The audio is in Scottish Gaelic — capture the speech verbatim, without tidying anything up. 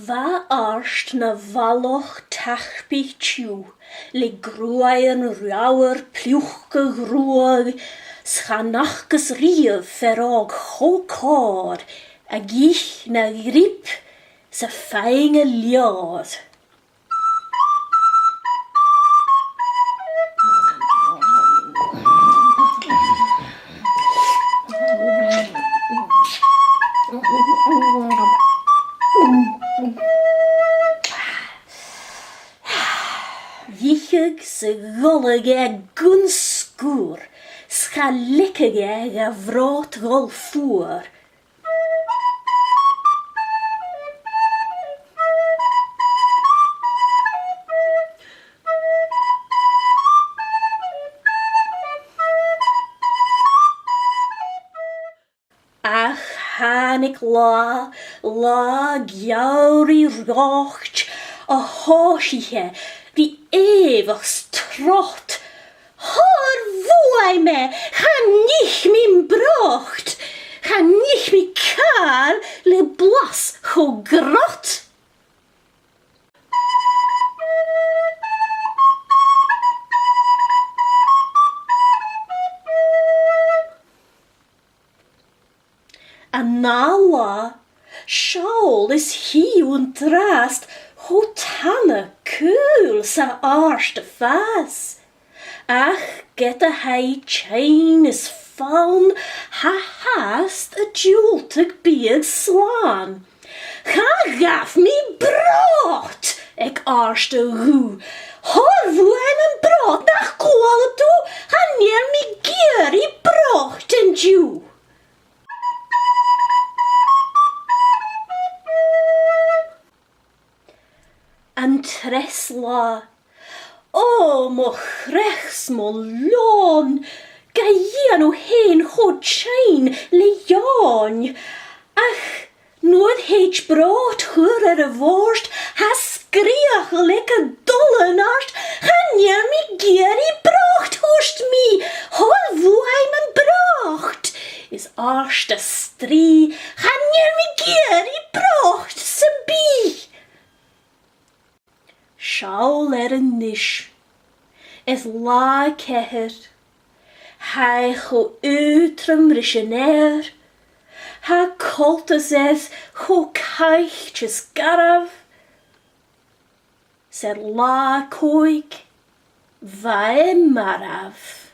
Bha Art na bhalach tapaidh tiugh, le gruaidhean reamhar pliuchadh ruadh, 's chan fhacas riamh fear òg cho còir, ag ithe na ghrip 's a' faighinn a leòr. Dh'ithidh 's dh'òladh e gun sgur, 's cha leigeadh e dha bhrot dhol fuar. Ach thàinig latha, latha geamhraidh reòthte, a thòisich e ri èigheach 's trod. Thoir bhuaithe mi, chan ith mi am brot, chan ith mi càil le blas cho grod. An ath latha, seall is chì thu an-dràsta cho tana, caol 's a tha Art a' fàs. Ach ged a tha e tinn is fann, tha e fhathast a' diùltadh biadh slàn. Cha ghabh mi brot! aig Art a ghuth. Thoir bhuaithe mi am brot, nach cuala tu? Chan eil mi ag iarraidh brot an-diugh. An treas latha. Ò, mo chreach 's mo leòn, ga dhèanamh fhèin cho tinn le eòin. Ach nuair thèid brot chur air a' bhòrd, tha sgreuchail aige a' dol an àird, chan eil mi ag iarraidh brot, thuirt mi, thoir bhuaithe mi am brot. Is Art a' strì, chan eil mi ag iarraidh brot sam bith. Seall air a-nis. Is latha ceithir. Tha e cho aotrom ris an adhar. Tha coltas air cho caithte is garbh. 'S air latha còig, bha e marbh.